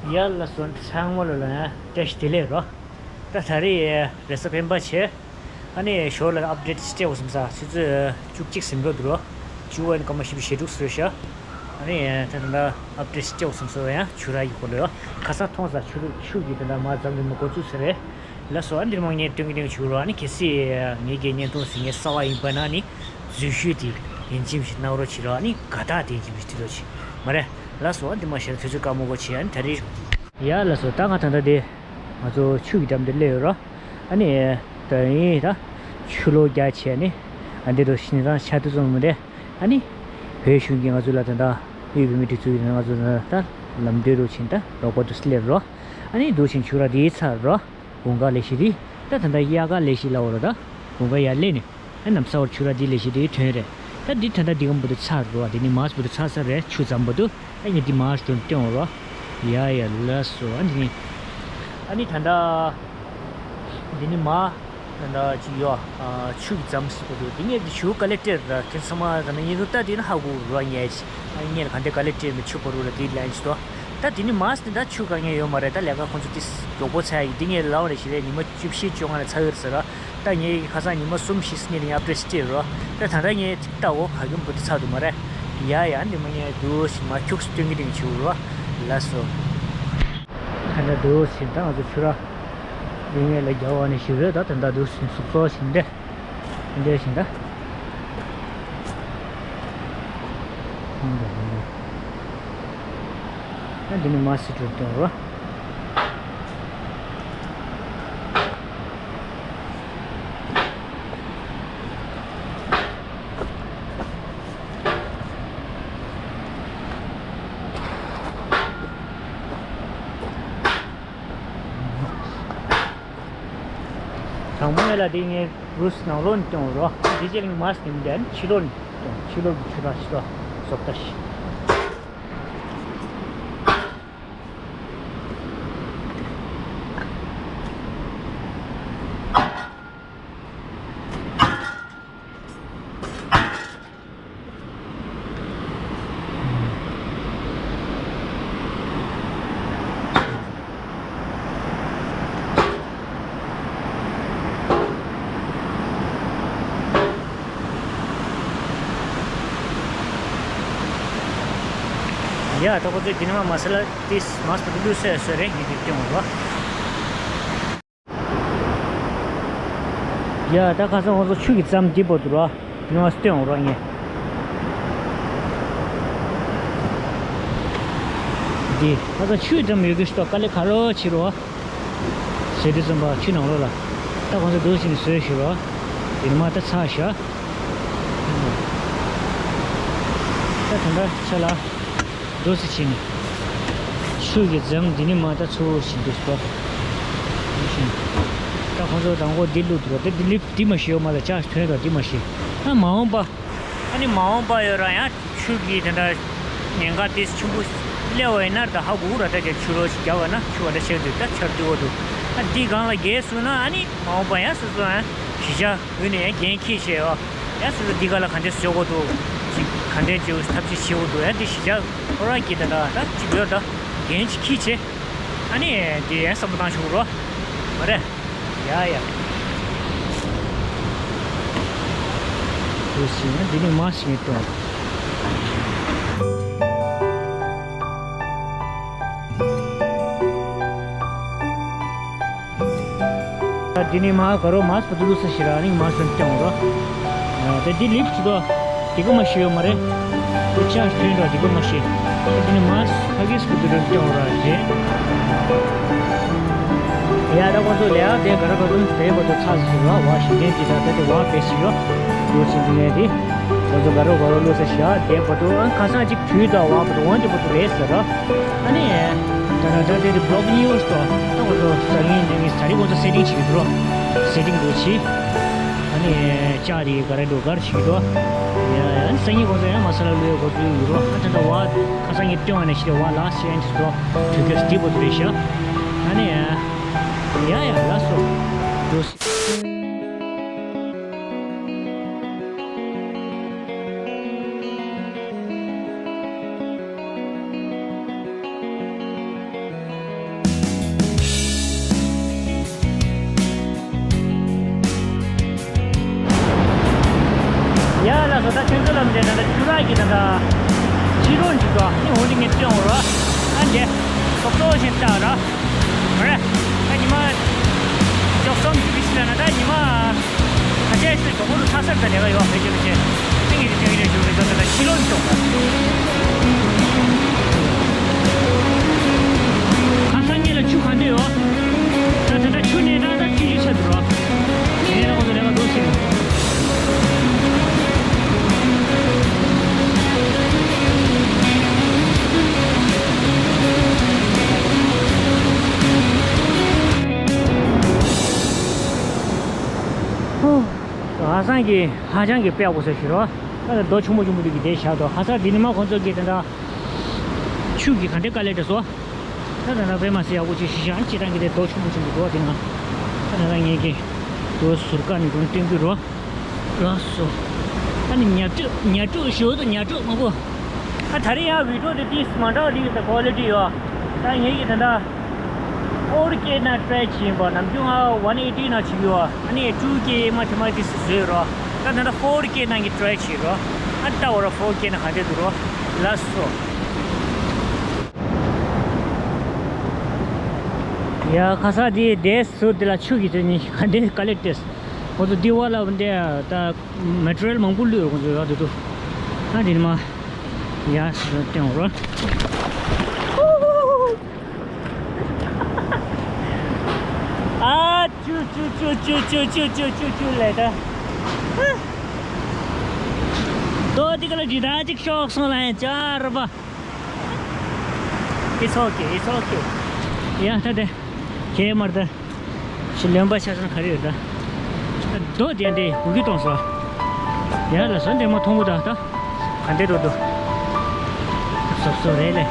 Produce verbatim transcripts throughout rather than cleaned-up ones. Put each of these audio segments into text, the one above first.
ཡ་ལགས་སོ། ཚང་མ་ལོ་ལ་ཡང་བཀྲ་ཤིས་བདེ་ལེགས་རོ། ད་ད་རེས་རེས་གཟའ་སྤེན་པ་བྱས། ཨ་ནི་ཞོར་ལ་ཨབ་ཌེཊ་སྤྲད་དགོས་བསམ་ས། ཆུ་ཚོད་བཅུ་གཅིག་ཟིན་འགྲོ་འདུག་རོ། བཅུ་པ་ནས་སྐར་མ་བཞི་བཅུ་ཞེ་དྲུག་ཟིན་རེད་ཤག་ཨ་ནི་ད་ད་ད་ཨབ་ཌེཊ་སྤྲད་དགོས་བསམ་ས་ཡང་ཆུ་རགས་ཀྱི་སྐོར་ལ་ཡོད། ཁ་སང་མཐོང་ས་ཆུ་ཆུ་གི་ད་ད་མར་འཛམ་གླིང་མ་འགོ་བཙུགས་ས་རེད། ལགས་སོ། ཨ་འདིར་མ་ངས་སྟོན་གི་སྟོན་གི་བྱུང་རོགས། ཨ་ནི་གལ་སྲིད་ངེད་ཀྱི་བརྙན་ཐུང་ཟིན་མཁན་གསར་པ་ཡིན་པ་ན་ནི་འཛུལ་ཞུགས་དེ་ཡིན་གཅིག་མིན་གཅིག་གནང་རོགས་བྱེད་རོགས། ཨ་ནི་དགའ་རྟགས་དེ་ཡིན་གཅིག་མིན་གཅིག་སྤྲད་རོགས་བྱེད་མ་རེད། ལགས་སོ། ཨ་འདི་མ་ཤར་དུས་ཚོད་དཀའ་མོ་གོ་ཆེ་ཨ་ནི་ད་རེས། ཡ་ལགས་སོ། ད་ང་ད་ལྟ་དེ་ང་ཚོ་ཆུ་གི་འགྲམ་དེ་སླེབས་ཡོད་རོགས། ཨ་ནི་ད་ཡིན་ད་ཆུ་ལོག་རྒྱག་བྱས་ནི་ཨ་འདི་རུ་ཤིན་རང་ཆ་དུས་ཙམ་མི་འདྲ། ཨ་ནི་བོད་གཞུང་གིས་ང་ཚོ་ལ་ད་ད་དབུས་བོད་མིའི་སྒྲིག་འཛུགས་ཀྱིས་ང་ཚོ་ད་ལམ་འགྲོ་རུ་ཕྱིན་ད་རོགས་པ་དུ་སླེབས་རོགས། ཨ་ནི་འདུག་ཕྱིན་ཆུ་ར་དེའི་ཚར་རོགས། དགུན་ཁ་ལས་གཞི་དེ། ད་ད་ལྟ་དབྱར་ཁ་ལས་གཞི་ལ་འོ་ར་ད། དགུན་ཁ་ཡར་སླེབས་ནས། ཨ་ནམ་ས་བར་ཆུ་ར་དེ་ལས་གཞི་དེ་ཐོན་རེད། ད་འདི་ད་ལྟ་འདི་གམ་བུ་དུ་ཚར་རོ། དེ་ནི་མར་བུ་དུ་ཚར་ས་རེད། ཆུ་ཙམ་བུ་དུ། ཨ་ནི་འདི་མར་སྒྲོན་སྟོན་འོ་རོ། ཡ་ཡ་ལགས་སོ། ཨ་ནི་ཨ་ནི་ད་ལྟ་འདི་ནི་མར་ད་ལྟ་ཅིག་ཡོད། ཨ་ཆུ་གི་ཙམ་ཞིག་བུ་དུ་འདི་ངས་འདི་ཆུ་ཀ་ལེ་ཏེར་ར་ཁྱེད་ཚང་མ་ད་ལྟ་ཡིན་དུ་ད་འདི་ནི་ཧ་གོ་རོ་ངས། ཨ་ངས་ལ་ག་འདི་ཀ་ལེ་ཏེར་མི་ཆུ་བུ་རུ་ལ་འདི་ལན་ཞིག་དོ། ད་དེ་ནི་མར་ནི་ད་ཆུ་དཀའ་ངལ་ཡོད་མ་རེད། ད་ལས་ཀ་ཁོང་ཚོ་ཏིས་མགྱོགས་པོ་ཚར་ཡི། འདི་ངས་ལབ་རེད་ཞེས་རེད། ཉི་མ་བཅུ་བཞི་བཅོ་ལྔ་ལ་ཚར་ཡོད་ཟེར་ར། ད་ངས་ཁ་སང་ཉི་མ་གསུམ་བཞི་སི་ནས་ངས་ཨབ་ཌེཊ་སྤྲད་རོ། ད་ད་ལྟ་ངས་ཏིག་ལྟ་འོ་ག་གྱོམ་བུ་དུ་ཚར་འདུག་མ་རེད། ཡ་ཡ་འདི་མ་ངས་འདུག་ཞིག་མ་ཁྱུག་སི་སྟོན་གི་འདི་ངས་ཆུ་རོ། ལགས་སོ། ད་ལྟ་འདུག་ཞིག་ད་ང་ཚོ་ཆུ་ར་འདི་ངས་ལ་རྒྱ་བ་ནས་ཞིག་རེད། ད་ད་ལྟ་འདུག་ཞིག་སུབ་སོ་ཞིག་འདྲེ། འདི་བཞིན་ད། ཨ་འདི་ནི་མ་སི་ཏྲུ་ཏོ་རོ། དང་པོ་ལ་དེ་ངས་རུས་ནང་ལོགས་ནས་སྟོན་རོགས། དེ་རྗེས་ལ་ངས་མར་སྟོན་མི་འདྲ་ནི་ཕྱི་ལོགས་ནས་སྟོན། ཕྱི་ལོགས་ཀྱི་ཆུ་ར་ཕྱི་ལོགས་བཟོ་ལྟ་ཞིག་ཡ་ད་ཁོ་ཚོས་དེ་ནི་མ་མ་ས་ལ་ཏིས་མ་སུ་ཏུ་ལུ་སོད་སོད་རེད། ངས་དེ་སྟོན་འོང་རོགས། ཡ་ད་ཁ་སང་ཁོ་ཚོ་ཆུ་གི་ཙམ་འདི་པོ་འདུག་རོགས། དེ་ནི་མ་སྟོན་འོང་རོགས་ངས། འདི་ཁ་སང་ཆུ་ཙམ་ཡོད་གི་ཤི་ཏོ་དཀའ་ལས་ཁ་ལོ་ཆེ་རོགས། ཟེར་དུས་ཙམ་པ་ཆུ་ནང་ལོགས་ལ། ད་ཁོང་ཚོ་འདུག་ཕྱིན་ནས་བཟོས་ཞུ་རོགས། དེ་ནི་མ་ད་ཚར་ཤག་ད་དེ་འདྲ་ཆ་ལ། འདུག་སེ་ཕྱིན། ཆུ་གི་རྫམ་འདི་ནི་མ་ད་ཚུར་ཕྱིན་འདུག་སོ། ད་ཁོང་ཚོ་དང་པོ་འདི་བླུགས་འདུག་དེ་འདི་ལིབ་འདི་མ་ཤེས་ཡོད་མ་ད་ཅག་ཐོན་རོགས་འདི་མ་ཤེས། ཨ་མ་འོངས་པ། ཨ་ནི་མ་འོངས་པ་ཡོད་ར་ཡང་ཆུ་གི་དེ་འདྲ་ཉེན་ཁ་དེ་ཆེན་པོ་སླེབས་པ་ཡིན་ན་ད་ཧ་གོ་ར་ད་ཀྱང་ཆུ་རོ་ཞིག་རྒྱབ་པ་ན་ཆུ་བ་ད་ཆགས་འདུག་ད་ཆར་འདུག་འོ་འདུག་ཨ་འདི་སྒང་ལ་རྒྱས་སོང་ན་ཨ་ནི་མ་འོངས་པ་ཡང་སོ་སོ་ཡང་གཞིས་ཆགས། ཡུལ་ནས་ཡང་འགན་འཁྱེར་བྱས་ཡོད། ཡང་སོ་སོ་འདི་ག་ལ་ག་འདྲས་བཟོ་དགོས་འདུག་ཅིག་ག་འདྲས་བྱེད་དགོས་ཐབས་ཤེས་བྱེད་དགོས་འདུག་ཡང་འདི་གཞིས་ཆགས་ཁོ་རང་གིས་ད་ད་ད་ཅིག་ཡོད་ད་འགན་ཅིག་འཁྱེར་བྱས། ཨ་ནི་འདི་ཡང་བསམ་བློ་བཏང་ཆོག་རོགས། མ་རེད། ཡ་ཡ། དུ་ཞིག་ན་འདི་ནི་མ་ཞིག་ནས་སྟོན། འདི་ནི་མ་ག་རོ་མ་སུ་དུ་ལུ་ས་ཞི་ར་ནི་མ་སུ་ཀྱང་རོ། ད་འདི་ལིབ་ཅི་དོ། འདི་ག་མ་ཤི་ཡོད་མ་རེད། འདི་ཅག་ཐོན་ར་འདི་ག་མ་ཤི། འདི་ནི་མ་ཕ་གིས་སུ་དུ་རོ་ཀྱང་ར་རེད། ཡ་ད་ཁོ་ཚོ་ལས་ཨ་དེ་ག་ར་ག་རུ་དེ་བ་དུ་ཚ་ཞི་ར་བ་ཞི་ལྡན་ཅི་ད་ད་དེ་བ་བེ་ཞི་ར། ཡོད་ཅི་འདི་ནས་འདི། ཁོ་ཚོ་ག་རོ་ག་རོ་ལུ་ས་ཞི་ཨ་དེ་བ་དུ་ཨ་ཁ་སང་ཅིག་དུས་དང་བ་བ་དུ་འོན་ཏེ་བ་དུ་རེད་ཟེར་ར། ཨ་ནི། ད་ནང་ད་དེ་རི་བོག་ནིའུ་སི་དོ། ད་ཁོ་ཚོ་སང་ཉིན་ཉིན་གྱི་ད་རི་ཁོ་ཚོ་སེ་ཊིང་བྱེད་ཀྱི་འདུག་སེ་ཊིང་འདུག་ཆི། ཨ་ནི་ལྕགས་རི་ག་རེ་འདུག་གར་བྱེད་ཀྱི་འདུག་ཡ་ཡ་སང་ཉིན་ཁོ་ཚོ་ཡང་མ་ས་ལ་ལུས་ཁོ་ཚོ་ཡོད་རོ། ཨ་ད་ད་བ་ཁ་སང་ངས་སྟོན་བ་ནས་ཤི་རེ་བ་ལ་སི་ཨེན་ཊི་དོ་དུས་ཀྱི་སྟི་པོ་དུ་རེ་ཤ། ཨ་ནི་ཡ་ཡ་ལ་སོ་འདུག་ད་ལྟ་ཕྱི་ལོགས་འཇུག་ག་ནི་འོ་འདི་ངས་སྟོན་འོ་ར། ཨ་འདི་ཏོག་ཏོག་ཞིག་བལྟ་ར། རེད། ད་ཉི་མ་ལྕོག་ཙམ་ཅིག་གི་ཕྱི་ལ་ན་ད་ཉི་མ་ཁ་ཤས་ཤིག་གྲོགས་པོ་ཚ་སར་ད་ལས་ཀ་ཡོད་བེད་སྤྱོད་བྱེད། ཏིང་ངེ་ཏིང་ངེ་ཞུ་རེད། ད་ད་ཕྱི་ལོགས་འཇུག་ག་ཁ་སང་ངེད་ལ་ཆུ་གང་འདྲ་ཡོད། ད་ད་ད་ཆུ་ནས་ད་ད་ཆུ་ཡི་ཆ་འདུག་ར། ངེད་ལ་ཁོ་ཚོ་ལས་ཀ་འགྲོ་ཕྱིན། ཧ་སང་གི་ཧ་ཅང་གི་དཔེ་ཡག་པོ་ཟེར་ཞུ་རོགས། ད་རྡོ་ཆུང་མོ་ཆུང་མོ་འདི་གི་དེ་བཞག་འདུག་ཧ་སང་འདི་ནི་མ་ཁོང་ཚོ་གི་དེ་འདྲ་ཆུ་གི་ག་འདྲ་དཀའ་ལས་འདྲ་སོ། ད་ད་ན་དཔེ་མ་སྲིད་ཡག་པོ་ཅིག་ཤི་ཤ་ཅི་རང་གི་དེ་རྡོ་ཆུང་མོ་ཆུང་མོ་འདུག་དེ་ན། ད་ད་ད་ངེད་ཀྱི་རྡོ་ཟུར་ཀ་ནི་དགོན་སྟོན་གི་རོ། ལགས་སོ། ཨ་ནི་ཉ་སྤྲུག་ཉ་སྤྲུག་ཞོ་དང་ཉ་སྤྲུག་མང་པོ། ཨ་ད་རེས་ཡང་བི་ཌིའོ་དེ་ཏིས་མ་འདྲ་བ་ལིག་དང་ཀོ་ལི་ཊི་ཡོད། ད་ངེད་ཀྱི་ད་ད་ཕོར་ཀེ་ན་ཊི་རའི་བྱེད་ཡིན་པ། ནམ་རྒྱུན་ང་ཝན་ཨེ་ཊི་ན་བྱེད་ཀྱི་ཡོད། ཨ་ནི་ཊུ་ཀེ་མ་ཐེ་མ་ཊིག་སི་བཟོས་རོ། ད་ད་ད་ཕོར་ཀེ་ན་གི་ཊི་རའི་བྱེད་རོ། ཨ་ད་འོ་ར་ཕོར་ཀེ་ན་ག་འདྲ་འདུག་རོ། ལགས་སོ། ཡ་ཁ་ས་དེ་དེ་ཟུར་དེ་ལ་ཆུ་གི་དེ་ནི་ག་འདྲ་ཀ་ལེག་ཊེ་སི། ཁོ་ཚོ་འདི་བ་ལ་འདི་ད་མེ་ཊི་རི་ཡལ་མང་པོ་བླུགས་ཡོད། ཁོ་ཚོ་ཡག་ཏུ་འདུག་ཨ་འདི་ནི་མ་ཡ་སི་སྟོན་རོ། ཨ་ཅུ་ཅུ་ཅུ་ལས་ད། དོ་འདི་ག་ལ་འདི་ད་ཅིག་ཤོག་སོང་ལ་ཡང་ཅར་བ། It's okay, it's okay. ཡ་ད་དེ་ཁྱེད་མར་ད་ཞི་ལོན་པ་ཆ་ཚང་ག་རེ་ཡོད་ད། རྡོ་དེ་འདྲའི་གུ་གི་གཏོང་སོ། ཡ་ལ་སོ་འདྲེ་མོ་མཐོང་གི་ད་ད། ག་འདྲའི་རྡོ་འདུག་སོབ་སོབ་རེད་ལེ།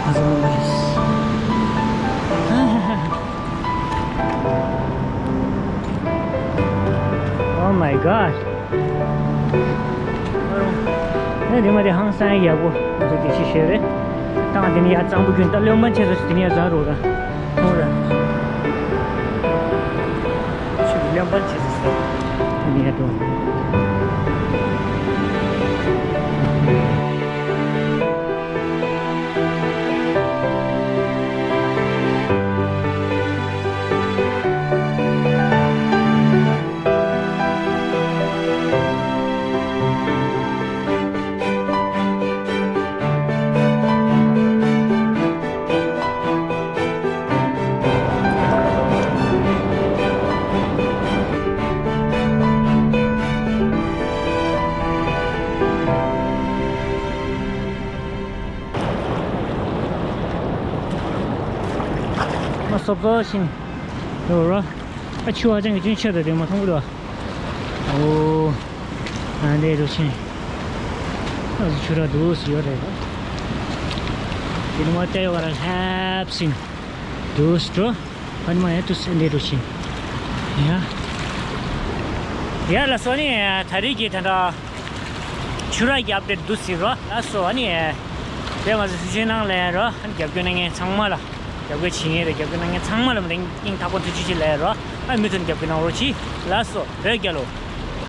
ཨ་ཟོ་མ་རེད། Oh my god. ནི་དེ་མ་དེ་ཧང་སང་ཡག་པོ་འདུག་དེ་ཤི་ཤེས་རེད། ཏང་དེ་ནི་ཡ་གཙང་པོ་ཀུན་ད་བློན་པན་ཆེ་ཚོ་དེ་ནི་ཡ་ཟ་རོགས་ར། ཐོང་ར། ཆུ་བློན་པན་ཆེ་ཚོ་ཟ། དེ་ནི་ཡ་ཏོ། མ་སོབ་སོབ་ཤིང་ཡོད་ར། ཨ་ཆུ་ཧ་ཅང་གི་ཆུན་ཆད་དེ་མ་མཐོང་གི་འདུག་ཨོ། ཨ་འདྲེ་རུ་ཆེན། ཨ་ཆུ་ར་འདུག་སུ་ཡོད་རེད། དེ་ནི་མ་ལྟ་ཡོད་ག་ར་ལྷབ་སིན་འདུག་སུ་འགྲོ། ཨ་ནི་མ་ཡ་ཏུ་སེ་འདྲེ་རུ་ཆེན། ཡ། ཡ་ལ་སོ་ནི་ད་རེས་ཀྱི་ད་ལྟ་ཆུ་ར་རྒྱབ་དེ་འདུག་སི་རོ་ལ་སོ་ཨ་ནི། དེ་མ་ཟད་སུ་ཆེན་ནང་ལ་ཡ་རོ་ཨ་ནི་རྒྱབ་སྐྱོར་གནང་མཁན་ཚང་མ་ལ། རྒྱབ་སྐྱོར་བྱེད་མཁན་དང་རྒྱབ་སྐྱོར་གནང་མཁན་ཚང་མ་ལ་མ་དེ་སྙིང་ཐག་པ་ཐུགས་རྗེ་ཆེ་ལབ་ཡ་རོ། ཨ་མུ་མཐུད་རྒྱབ་སྐྱོར་གནང་རོགས་གྱིས། ལགས་སོ། བོད་རྒྱལ་ལོ།